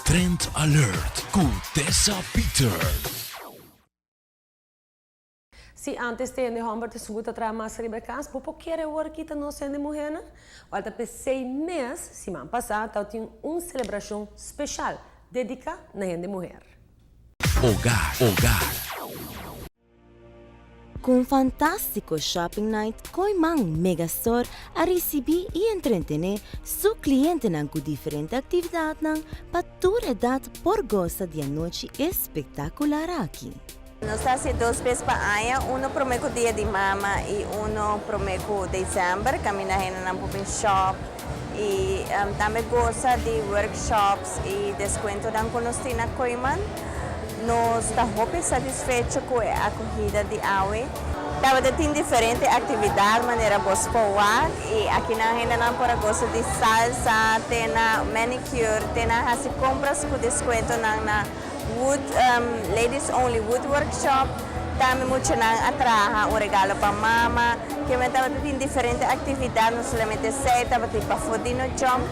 Trend Alert ku Tessa Peters. Si antes ta hende homber ta subi ta traha mas riba e cas, bo por kere awor kita nos hende muhernan? Wal ta p'esey mes, siman pasa tabatin un celebracion special dedica na hende muher. Hogar, hogar. Ku un fantástiko shopping night Kooyman Megastore a risibí i entretené su klientenan ku diferente aktividatnan pa tur edat por gosa di anochi espektakular aki. Nos ta hasi dos bes pa aña, uno promé ku Dia di Mama i uno promé ku desèmber, kaminda hendenan por bin shòp i tambe gosa di workshops i deskuentonan ku nos tin na Kooyman. Nos ta hopi satisfecho ku e akohida di awe. Tabata tin diferente aktividat manera bos por wak i akinan hendenan por a gosa di salsa te na manicure te na hasi kompras ku deskuentonan na Wood Ladies Only Wood Workshop. Tambe muchanan a traha un regalo pa mama. Kimen tabata tin diferente aktividat no solamente esei tabatin pafó di no jump.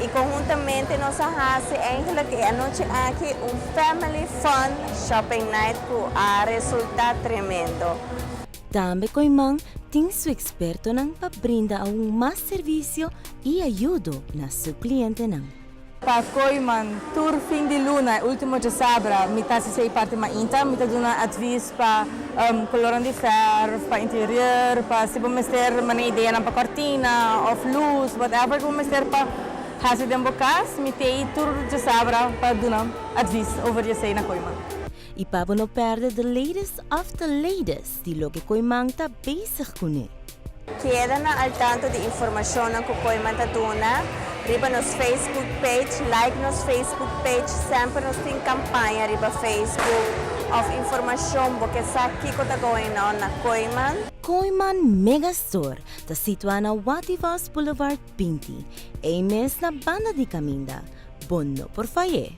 Y conhuntamente nos a haci eigenlijk e anochi aki un family fun shopping night cu a resulta tremendo. Tambe Kooyman tin su expertonan pa brinda aun mas servicio y ayudo na su clientenan. Pa Kooyman, tur fin di luna, e ultimo djasabra, mi ta haci esey parti mainta, mi ta duna advies pa colornan di verf, pa interior, pa si bo mester mane ideanan pa cortina of luz, whatever cu bo mester pa haci den bo cas, mi t'ey tur djasabra pa duna advies over di esey na Kooyman. Y pa bo no perde the latest of the latest di loke Kooyman ta bezig cune. Keda na al tanto di informacionnan cu Kooyman ta duna riba nos Facebook page, like nos Facebook page, semper nos tin campaña riba Facebook of informacion bo ke sa kico ta going on na Kooyman. Kooyman Mega Store ta situa na Wativos Boulevard 20, ei mes na banda di caminda. Bo no por fay'é!